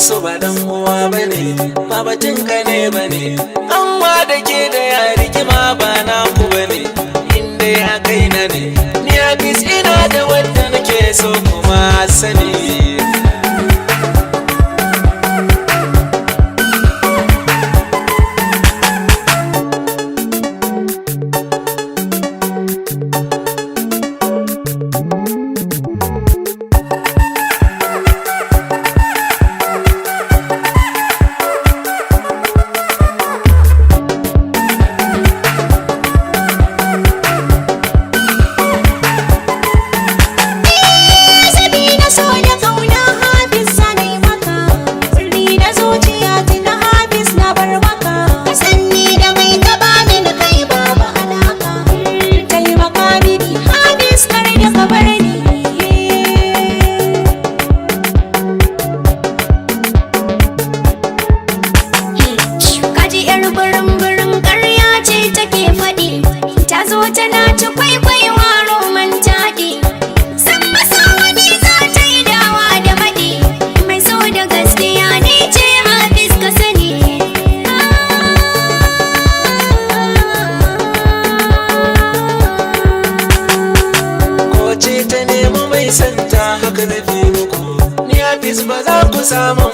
So ba dan uwa bane, ba batun ka ne bane. Amma da ke da ya rigima ba na ku bane. Inda ya kai na ne, ni Hafiz ina da wadda nake so kuma sani. Zabi na so da kauna Hafiz sanai maka, sirri na zuciya tuna Hafiz na bar maka. Ka sanni da mai taba min kai babu alaka. Taimaka mini Hafiz, kar da ka bar ni. Kaji yar burin-burin ƙarya ce take faɗi, ta zo tana ci kwaikwaiwa roman taɗi. San masa wani za ta yi dawa da maɗi, mai so da gaskiya ne ce Hafiz ka sani. Ko ce ta nemi mai santa, haka na fi muku. Ni Hafiz ba za ku samu